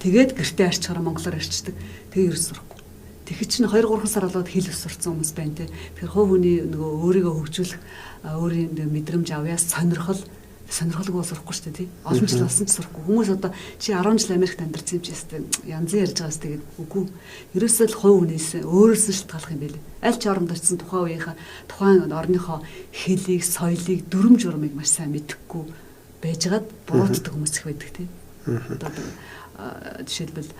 Тэгээд гэртээ арчхаараа монголоор арчдаг. Тэгээ ерөөс сурахгүй. Тэгэхэд чинь 2 3 сар болоод хэл ус сурцсан хүмүүс байна те. Тэгэхээр хувь хүний нөгөө өөрийгөө хөгжүүлэх өөрийн мэдрэмж авьяас сонирхол сонирхолгүй сурахгүй шүү дээ тий. Олон жил болсон ч сурахгүй. Хүмүүс одоо чи 10 жил Америкт амьдарсан юм чи өстэй янзын ярьж байгаас тэгээд үгүй. Ерөөсөө л хувь хүнээс өөрөөс нь шалтгааллах юм билээ. Аль ч оронд очисон тухайн үеийнхаа тухайн орныхоо хэлийг, соёлыг, дүрм журмыг маш сайн мэдэхгүй байжгаад буруутдаг хүмүүс их байдаг тий. Одоо жишээлбэл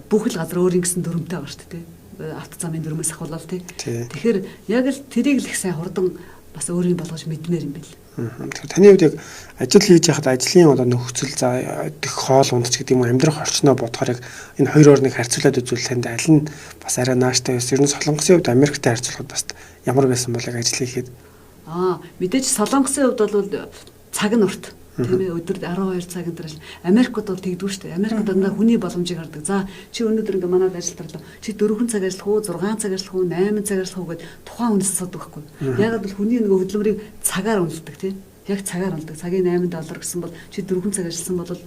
бүх л газар өөрийн гэсэн дүрмтэй байгаа шүү дээ тий. Авто замын дүрмээс ахуулаад тий. Тэгэхээр яг л тэрийг л их сайн хурдан бас өөрийн болгож мэдмээр юм бэл. Тэгэхээр таны хувьд яг ажил хийж байхад ажлын одоо нөхцөл за дэх хоол унд ч гэдэг юм уу амьдрах орчноо бодохоор яг энэ хоёр орныг харьцуулаад үзвэл танд аль нь бас арай нааштай байсан? Ер нь Солонгосын хувьд Америктэй харьцуулахад бас ямар байсан бол яг ажил хийхэд? Мэдээж Солонгосын хувьд бол цаг нь урт. Тийм ээ, өдөрт 12 цаг энэ төр ажил. Америкт бол тэгдэггүй шүү дээ. Америкт дандаа хүний боломжийг хардаг. За чи өнөөдөр ингээ манад ажиллалтарлаа. Чи 4 цаг ажиллах уу, 6 цаг ажиллах уу, 8 цаг ажиллах уу гэд тухайн хүнээс асуудаг байхгүй. Яагаад бол хүний нөгөө хөдөлмөрийг цагаар үнэлдэг тийм. Яг цагаар үнэлдэг. Цагийн 8 доллар гэсэн бол чи 4 цаг ажилласан бол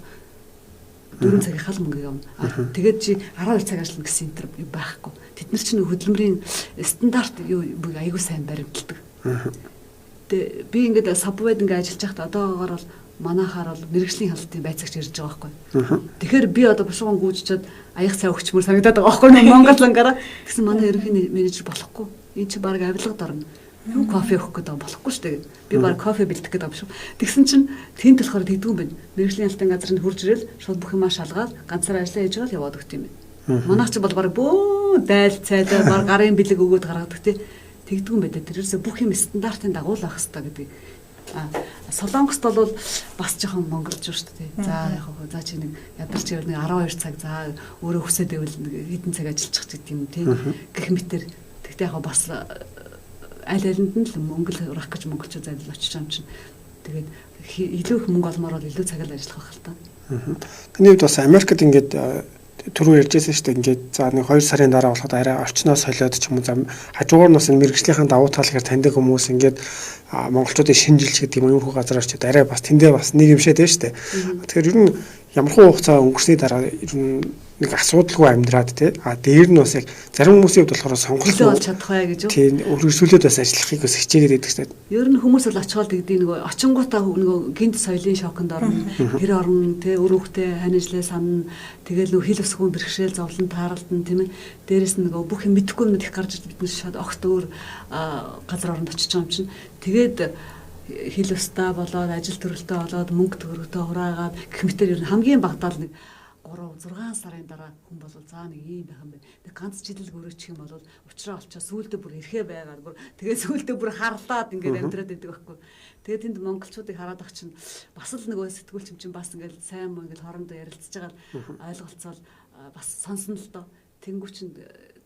4 цагийнхаа л мөнгө явна. Тэгээд чи 12 цаг ажиллана гэсэн энэ төр байхгүй. Тэд нар чинь хөдөлмөрийн стандарт юу айгүй сайн баримталдаг. Тэгээ би ингээд Subway-д ингээ ажиллаж байхад одоогоор бол манайхаар бол мэрэгжлийн хяналтын байцаагч ирж байгаа байхгүй. Тэгэхээр би одоо бушуухан гүйжчихэд аяг цай өгчмөр санагдаад байгаа байхгүй Монгол ангаараа. Тэгсэн манай ерөнхий менежер болохгүй. Энэ чи баг авилга дорно. Юу кофе өгөх гэдэг болохгүй шүү дээ. Би баг кофе бэлдэх гэдэг юм шүү. Тэгсэн чинь тэнд болохоор тэгдэггүй юм байна. Мэрэгжлийн хяналтын газар нь хурж ирэл шууд бүх юмаа шалгаад ганцаараа ажиллаа хийж байгаа л яваад өгт юм байна. Манайх чи бол баг бөө дайл цайлаа баг гарын бэлэг өгөөд гаргадаг тий. Тэгдэггүй юм байна. Тэрээс бүх юм стандартын дагуу л авах хэрэгтэй гэдэг. Солонгост бол бас жоохон монголжуу шүү дээ. За яг хөө за чи нэг ядарч ивэл нэг 12 цаг за өөрөө хүсээд байвал нэг хэдэн цаг ажиллах ч гэдэг юм тий. Гэх мэтэр тэгтээ яг бас аль алинд нь л мөнгө л урах гэж монголчууд зайлал очиж юм чинь. Тэгээд илүү их мөнгө олмоор бол илүү цаг л ажиллах байх л та. Таны хувьд бас Америкт ингээд түрүү ярьжсэн шүү дээ. Ингээд за нэг 2 сарын дараа болоход арай орчноо солиод ч юм уу за хажуугаар нь бас энэ мэрэгжлийнхэн давуу талаар таньдаг хүмүүс ингээд монголчуудын шинжилж гэдэг юм уу газар очиод арай бас тэндээ бас нэг юм шээ дээ шүү дээ. Тэгэхээр ер нь ямархуу хугацаа өнгөрсний дараа ер нь нэг асуудалгүй амьдраад тий. А дээр нь бас яг зарим хүмүүсийн хувьд болохоор сонголт болж чадах бай гэж үү? Тий, өргөжлүүлээд бас ажиллахыг бас хичээгээд байдаг шүү дээ. Ер нь хүмүүс бол очихоор тэгдэг нөгөө очингуудаа нөгөө гинт соёлын шоконд орно. Тэр орно тий, үр хөвгтэй хань ажлаа санана. Тэгэл нөгөө хил өсгөн бэрхшээл зовлон тааралдана тийм ээ. Дээрэс нь нөгөө бүх юм мэдэхгүй юм их гарч бид нар шууд огт өөр газар оронд очиж байгаа юм чинь. Тэгээд хил өстэй болоод ажил төрөлтөө болоод мөнгө төгрөгтөө хураагаад гэх мэтэр ер нь хамгийн багадаа л нэг 3 6 сарын дараа хүн бол за нэг ийм байх юм байна. Нэг ганц жил л өрөөчих юм бол учраа олчоо сүүлдээ бүр эрхээ байгаад бүр тэгээ сүүлдээ бүр харлаад ингээд амьдраад байдаг байхгүй. Тэгээ тэнд монголчуудыг хараад ах чинь бас л нөгөө сэтгүүлч юм чинь бас ингээд сайн мөн ингээд хоорондоо ярилцж байгаа ойлголцоол бас сонсон л доо. Тэнгүү чинь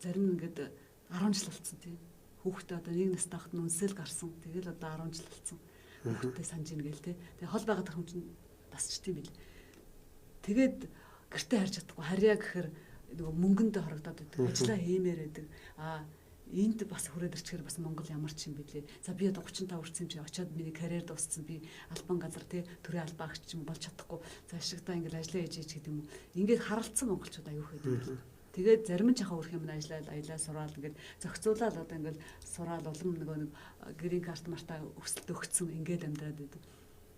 зарим нь ингээд 10 жил болцсон тийм. Хүүхдээ одоо нэг настай хахад нь үнсэл гарсан. Тэгэл одоо 10 жил болцсон. Хүүхдээ санаж ийн гээл те. Тэгээ хол байгаа хүн чинь тасчт юм бил. Тэгээд гэртээ харж чадахгүй харьяа гэхээр нөгөө мөнгөндөө хорогдоод байдаг. Ажлаа хиймээр байдаг. А энд бас хүрээд ирчихээр бас Монгол ямар ч юм бэлээ. За би одоо 35 хүрсэн юм чи очиод миний карьер дууссан. Би албан газар тий төрийн албаа агч юм болж чадахгүй. За ашигтаа ингээл ажлаа хийж хийж гэдэг юм уу. Ингээд харалцсан монголчууд аюух байдаг. Тэгээд зарим нь жахаа өрх юм ажиллаад аялаа сураал ингээд зохицуулаад одоо ингээд сураал улам нөгөө нэг грин карт мартаа өсөлт өгцөн ингээд амьдраад байдаг.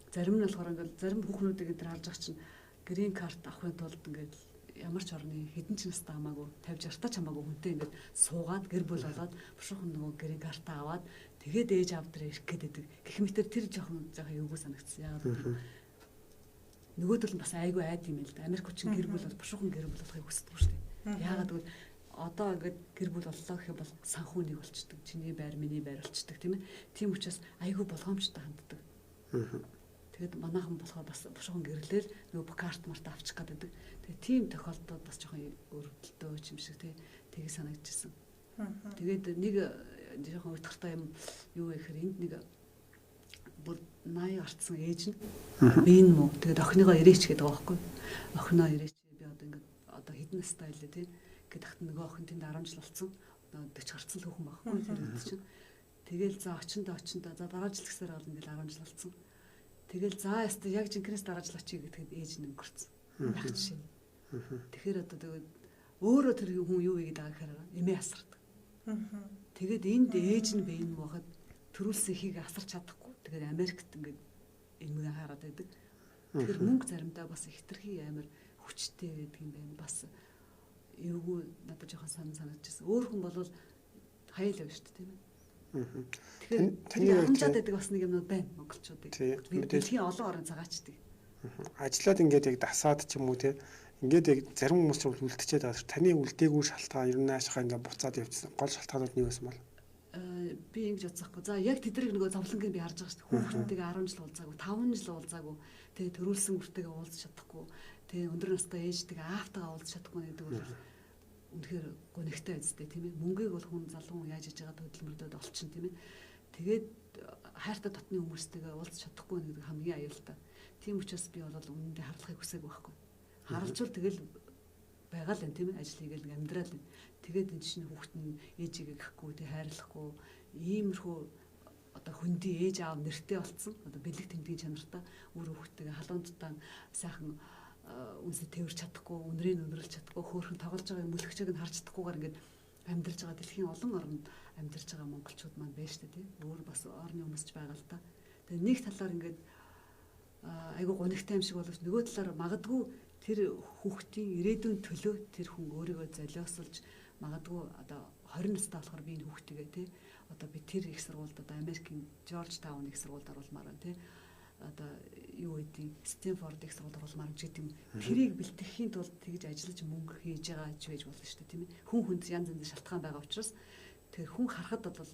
Зарим нь болохоор ингээд зарим хүүхнүүдийг энэ харж байгаа чинь грин карт авахын тулд ингээд ямар ч орны хэдэн ч настай хамаагүй 50 60 ч хамаагүй хүнтэй ингээд суугаад гэр бүл болоод бушуухан нөгөө грин картаа аваад тэгээд ээж аав дээр ирэх гээд байдаг. Гэх мэтэр тэр жоохон эвгүй санагдсан. Яагаад гэвэл нөгөөдөл нь бас айгүй айд юм л да. Америк хүчин гэр бүл бол бушуухан гэр бүл болохыг хүсдэг шүү дээ. Яагаад гэвэл одоо ингээд гэр бүл боллоо гэх юм бол санхүү нэг болчдөг. Чиний байр, миний байр болчдөг тийм ээ. Тийм учраас айгүй болгоомжтой ханддаг. Тэгээд манайхан болохоор бас бушуухан гэрлээл нөгөө карт март авчих гэдэг. Тэгээд тийм тохиолдолд бас жоохон өрөвдөлтөө юм шиг тий тийг санагдчихсан. Тэгээд нэг жоохон уйтгартай юм юу вэ гэхээр энд нэг бүр 80 гарцсан ээж нь би энэ мó тэгээд охиныгоо ирээч гэдэг байгаа байхгүй. Охиноо ирээч би одоо ингээд одоо хэдэн настай байлээ тий. Гэт тахт нөгөө охин тэнд 10 жил болсон. Одоо 40 гарцсан л хүүхэн байхгүй тэр үед чинь. Тэгэл за очиндоо за дараа жил гэсээр бол ингээд 10 жил болсон. Тэгэл за яста яг жинкнээс дараа жил очие гэхэд ээж нь өнгөрцөн. Яг жишээ. Тэгэхээр одоо тэгээд өөрөө тэр хүн юу хийгээд байгаа гэхээр эмээ асардаг. Тэгээд энд ээж нь бэ энэ байхад төрүүлсэн ихийг асарч чадахгүй. Тэгээд Америкт ингээд эмгээ хараад байдаг. Тэгэхээр мөнгө заримдаа бас хитрхи амар хүчтэй байдаг юм байна. Бас эвгүй надад жоохон санагдчихсан. Өөр хүн бол хаяал явна шүү дээ, тийм ээ. Тэгэхээр таны харамжаад байдаг бас нэг юмнууд байна монголчуудыг. Дэлхийн олон орн цагаачдаг. Ажлаад ингээд яг дасаад ч юм уу те. Ингээд яг зарим хүмүүс ч үлдчихэд байгаа. Таны үлдээгүй шалтгаан ер нь наашхаа ингээд буцаад явчихсан. Гол шалтгаанууд нь юу байсан бол? Би ингэж бодсохгүй. За яг тэдрийг нөгөө зовлонгийг би харж байгаа шүү дээ. Хүүхдтэйгээ 10 жил уулзаагүй, 5 жил уулзаагүй. Тэгээ төрүүлсэн үртэйгээ уулзах чадахгүй. Тэгээ өндөр настай ээжтэйгээ аавтайгаа уулзах чадахгүй гэдэг бол үнэхээр гонигтай үстэй тийм ээ. Мөнгийг бол хүн залуу яаж иж байгаа хөдөлмөрлөд олчин тийм ээ. Тэгээд хайртай дотны хүмүүстэйгээ уулзах чадахгүй гэдэг хамгийн аюултай. Тийм учраас би бол үнэндээ харлахыг хүсээгүй байхгүй. Харалчвал тэгэл байгаа л юм тийм ээ. Ажил хийгээл амьдрал юм. Тэгээд эн чинь хүүхэд нь ээжигээ гэхгүй тий хайрлахгүй иймэрхүү одоо хөндий ээж аав нэртэй болцсон. Одоо бэлэг тэмдгийн чанартай үр хүүхдтэйгээ халуун тутаан сайхан үнсээ тэрч чадахгүй, үнрийг үнэрлж чадахгүй, хөөрхөн тоглож байгаа мөлхчээг нь харж чадахгүйгээр ингээд амьдарч байгаа дэлхийн олон оронд амьдарч байгаа монголчууд маань байна шүү дээ тий. Өөр бас орны хүмүүс ч байгаа л та. Тэгээ нэг талаар ингээд айгуу гонигтай юм шиг боловч нөгөө талаар магадгүй тэр хүүхдийн ирээдүйн төлөө тэр хүн өөрийгөө золиослж магадгүй одоо 20 настай болохоор би энэ хүүхдийгээ тий одоо би тэр их сургуульд одоо Америкийн Жорж Таун их сургуульд оруулмаар байна тий одоо юу гэдэг Стэнфорд их сургуульд оруулмаар ч гэдэг юм. Тэрийг бэлтгэхийн тулд тэгж ажиллаж мөнгө хийж байгаа ч байж болно шүү дээ тийм ээ. Хүн хүнд янз янзын шалтгаан байгаа учраас тэр хүн харахад бол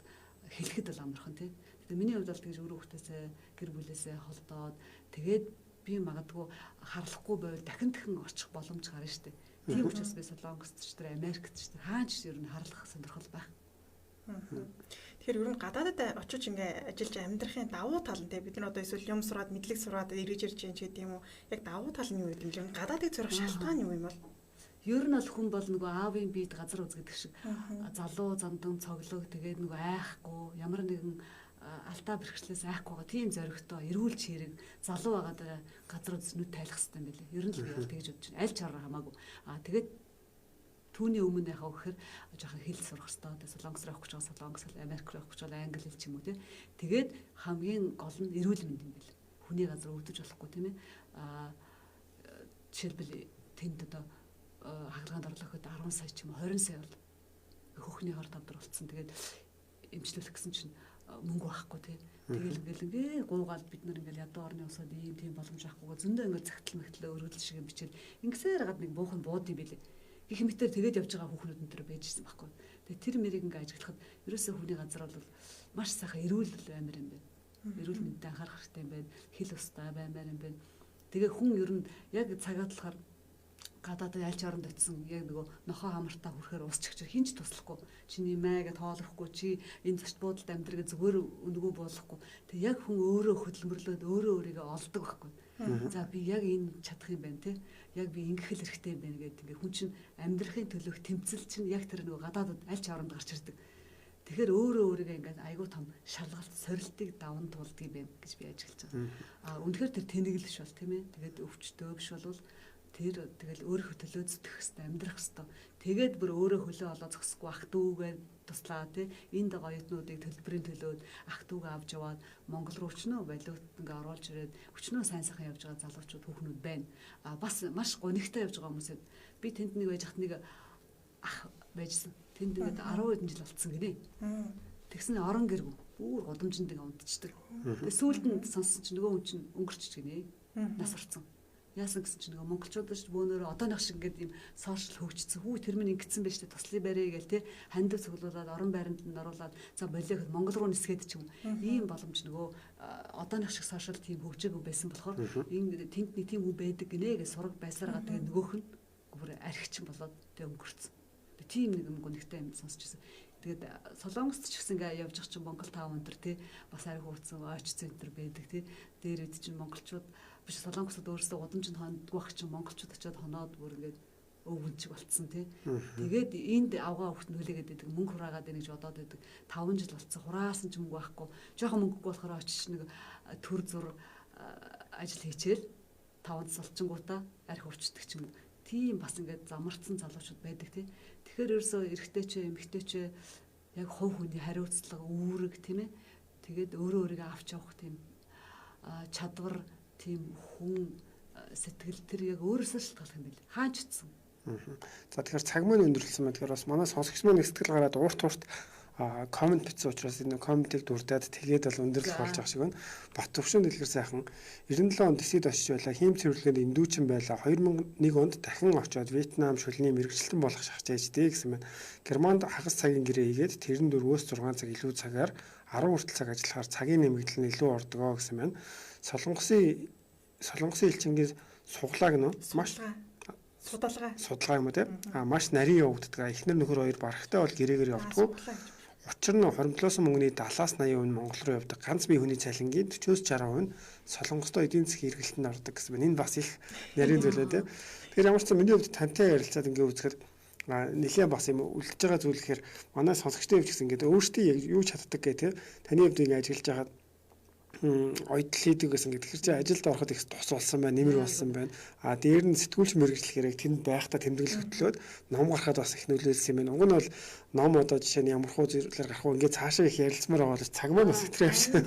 хэлэхэд бол амархан тий. Тэгээ миний хувьд бол тэгж өөр хүүхдээсээ гэр бүлээсээ холдоод тэгээд би магадгүй харлахгүй байвал дахин дахин очих боломж гарна шүү дээ. Тийм учраас би Солонгост ч тэр Америкт ч тэр хаан ч ер нь харлах сонирхол байх. Тэгэхээр ер нь гадаадад очиж ингээ ажиллаж амьдрахын давуу тал нь те бид нар одоо эсвэл юм сураад мэдлэг сураад эргэж ирж юм ч гэдэг юм уу? Яг давуу тал нь юу гэдэг юм бэ? Гадаадыг зорих шалтгаан юу юм бол? Ер нь бол хүн бол нөгөө аавын биед газар үз гэдэг шиг залуу зандан цоглог тэгээд нөгөө айхгүй ямар нэгэн алдаа бэрхшлээс айхгүй байгаа тийм зоригтой эрүүл чирэг залуу байгаа даа газар үз нүд тайлах хэрэгтэй юм билээ. Ер нь л би бол тэгж бодож байна. Аль ч орон хамаагүй. Аа тэгээд түүний өмнө яхаа гэхээр жоохон хэл сурах хэрэгтэй. Тэгээд Солонгос руу явах гэж байгаа Солонгос хэл, Америк руу явах гэж байгаа англи хэл ч юм уу тий. Тэгээд хамгийн гол нь эрүүл мэнд юм билээ. Хүний газар өвдөж болохгүй тийм ээ. Аа жишээлбэл тэнд одоо хагалгаанд орлоход 10 сая ч юм уу 20 сая бол хөхний хор тавдар болцсон. Тэгээд эмчлүүлэх гэсэн чинь мөнгө байхгүй тий. Тэгэл ингээл ингээ гуугаал бид нар ингээл ядуу орны усад ийм тийм боломж авахгүйгээ зөндөө ингээл цагтл мэгтлээ өргөдөл шиг юм бичээл ингэсээр гад нэг буухан бууд юм билээ. Гэх мэтэр тэгээд явж байгаа хүүхнүүд энэ төр байжсэн байхгүй. Тэгээд тэр мэрийг ингээ ажиглахад ерөөсөө хүний газар бол маш сайхан эрүүл баймар юм байна. Эрүүл мэндэд анхаарах хэрэгтэй юм байна. Хэл устай баймар юм байна. Тэгээ хүн ер нь яг цагаатлахаар гадаадд аль ч оронд очисон яг нөгөө нохоо хамартаа хүрэхээр ус чигч хин ч туслахгүй чиний маа гэд хоолохгүй чи энэ зочд буудалд амьдр гэж зүгээр үнгүү буулгахгүй. Тэг яг хүн өөрөө хөдөлмөрлөөд өөрөө өөрийгөө олдог байхгүй. За би яг энэ чадах юм байна те. Яг би ингэх л хэрэгтэй юм байна гэдэг ингээ хүн чинь амьдрахын төлөөх тэмцэл чинь яг тэр нөгөө гадаадд аль ч оронд гарч ирдэг. Тэгэхээр өөрөө өөрийгөө ингээд айгүй том шалгалт сорилтыг даван туулдаг юм байна гэж би ажиглаж байгаа. А үнэхээр тэр тэнэглэл биш бол тийм ээ. Тэгээд өвчтөө биш болвол тэр тэгэл өөрийнхөө төлөө зүтгэх хэвээр амьдрах хэвээр. Тэгээд бүр өөрөө хөлөө олоо зогсохгүй ах дүүгээ туслаа тий. Энд оюутнуудыг төлбөрийн төлөөд ах дүүгээ авч яваад Монгол руу өчнөө валют ингээ оруулж ирээд өчнөө сайн сайхан явж байгаа залуучууд хүүхнүүд байна. А бас маш гонигтай явж байгаа хүмүүсэд би тэнд нэг байж хат нэг ах байжсан. Тэнд ингээд 10 хэдэн жил болцсон гинэ. Тэгсэн орон гэргүй бүр гудамжинд ингээ унтчихдаг. Тэгээ сүүлд нь сонссон чинь нөгөө хүн чинь өнгөрч гинэ. Нас орцсон. Яасан гэсэн чинь нөгөө монголчууд ч бөөнөрөө одооных шиг ингээд ийм сошиал хөгжсөн. Хүү тэр минь ингэсэн байж тээ туслая барэ гээл те хандив цуглуулад орон байранд нь оруулаад за болио гэхэд Монгол руу нисгээд ч юм. Ийм боломж нөгөө одооных шиг сошиал тийм хөгжээгүй байсан болохоор энэ тэнд нэг тийм хүн байдаг гинэ гэж сураг байсараа тэгээ нөгөөх нь бүр архичин болоод тэгээ өнгөрцөн. Тийм нэг юм гонигтай юм сонсч ирсэн. Тэгээд Солонгост ч гэсэн ингээ явж байгаа чинь Монгол 5 өнтер тий бас ариг хурцсан ойч центр байдаг тий. Дээр үед чинь монголчууд биш Солонгосод өөрсдөө гудамжинд хондгүй байх чинь монголчууд очиод хоноод бүр ингээд өвгөнчиг болцсон тий. Тэгээд энд авгаа хөвгт нүлээгээд байдаг, мөнгө хураагаад байна гэж бодоод байдаг. 5 жил болцсон, хураасан ч мөнгө байхгүй. Жохон мөнгөгүй болохоор очиж нэг төр зур ажил хийчихэл 5 цас олчингуудаа арх өвчдөг ч юм уу. Тийм бас ингээд замарцсан залуучууд байдаг тий. Тэгэхээр ерөөсөө эрэгтэй ч эмэгтэй ч яг хувь хүний хариуцлага, үүрэг тийм ээ. Тэгээд өөрөө өөрийгөө авч явах тийм чадвар, тийм хүн сэтгэл тэр яг өөрөөсөө шалтгаалах юм байл. Хаан ч утсан. За тэгэхээр цаг маань өндөрлөсөн байна. Тэгэхээр бас манай сонсогч маань их сэтгэл гараад урт коммент бичсэн учраас энэ комментийг дурдаад тэгээд бол өндөрлөх болж байгаа шиг байна. Бат төвшин дэлгэр сайхан 97 онд Дисид очиж байлаа. Хийм цэвэрлэгээнд эндүүчин байлаа. 2001 онд дахин очиод Вьетнам шүлний мэрэгчлэн болох шахаж ээжтэй гэсэн байна. Германд хагас цагийн гэрээ хийгээд тэр нь 4-өөс 6 цаг илүү цагаар 10 хүртэл цаг ажиллахаар цагийн нэмэгдэл нь илүү ордгоо гэсэн байна. Солонгосын элчингийн суглааг нь маш судалгаа юм уу те? А маш нарийн явагддаг. Эхнэр нөхөр хоёр барахтай бол гэрээгээр явдггүй. Учир нь хоримтлоосон мөнгөний 70-аас 80% нь Монгол руу явдаг. Ганц бие хүний цалингийн 40-оос 60% нь Солонгостой эдийн засгийн эргэлтэнд ордог гэсэн байна. Энэ бас их нарийн зүйл ээ те. Тэгэхээр ямар ч сан миний хувьд тантай ярилцаад ингээ үзэхэд нэлээд бас юм үлдэж байгаа зүйл гэхээр манай сонсогчдын хувьд гэсэн ингээд өөрсдийн яг юу чаддаг гэх те. Таны хувьд ингээ ажиллаж байгаад оёдл хийдэг гэсэн ингээд тэгэхээр чи ажилд ороход их тус болсон байна, нэмэр болсон байна. А дээр нь сэтгүүлч мэргэжил хэрэг тэнд байхдаа тэмдэглэл хөтлөөд ном гарахад бас их нөлөөлсөн юм байна. Уг нь бол ном одоо жишээ нь ямар хуу зүйлээр гарах уу ингээд цаашаа их ярилцмаар байгаа бол цаг маань бас хэтрээ явчихсан.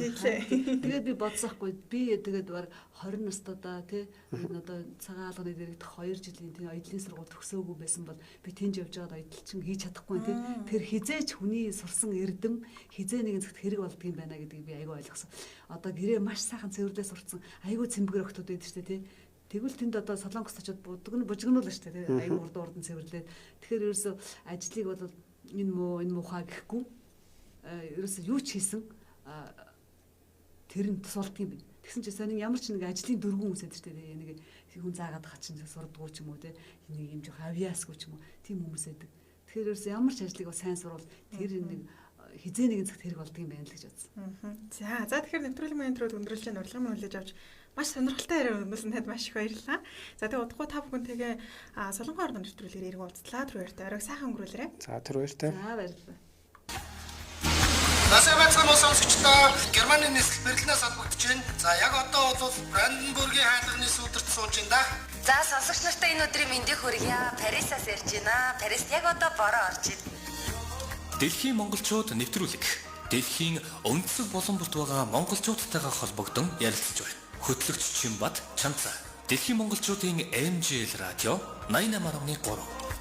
Тэгээд би бодсоохгүй. Би тэгээд баг 20 настайдаа тий энэ одоо цагаан алганы дэрэгдэх 2 жилийн тий оёдлын сургууль төгсөөгүй байсан бол би тэнд явж байгаад оёдлчин хийж чадахгүй тий. Тэр хизээч хүний сурсан эрдэм хизээ нэгэн цагт хэрэг болдгийм байна гэдгийг би айгүй ойлгосон. Одоо гэрээ маш сайхан цэвэрлээ сурцсан айгүй цэмбгэр охтууд байдаг шүү дээ тий. Тэгвэл тэнд одоо Солонгост очиод бужигнуулна шүү дээ тий. Айгүй урд урдан цэвэрлээ. Тэгэхээр ерөөсөө ажлыг бол энэ муу энэ муухай гэхгүй ерөөсөө юу ч хийсэн тэр нь тус болдгийм байна. Тэгсэн чинь сонин ямар ч нэг ажлын дөрвөн хүмүүс байдаг шүү дээ. Нэг хүн заагаад байгаа чинь сурдгуу ч юм уу тий. Нэг юм жоох авиасгүй ч юм уу тийм хүмүүс байдаг. Тэгэхээр ерөөсөө ямар ч ажлыг сайн сурвал тэр нэг хизээ нэгэн цагт хэрэг болдгийм байна л гэж бодсон. За тэгэхээр нэвтрүүлгийн маань түрүүд өндөрлөж урилгын маань хүлээж авч маш сонирхолтой яриа өндөрлсөн танд маш их баярлалаа. За тэгээ удахгүй та бүхэнтэйгээ Солонгон орны нэвтрүүлгээр иргэн уулзлаа. Тэр баяртай. Оройг сайхан өнгөрүүлээрэй. За тэр баяртай. За баярлалаа. Насаа байцгаана уу сонсогчдоо. Германы нийслэл Берлинээс холбогдож байна. За яг одоо бол Бранденбургийн хаалганы сүүдэрт сууж байна да. За сонсогч нартай энэ өдрийн мэндийг хүргье. Парисаас ярьж байна. Парист яг одоо бороо орж байна. Дэлхийн монголчууд нэвтрүүлэг. Дэлхийн өнцөг булан бүрт байгаа монголчуудтайгаа холбогдон ярилцаж байна. Хөтлөгч Чимбат Чанцаа. Дэлхийн монголчуудын MGL радио 88.3.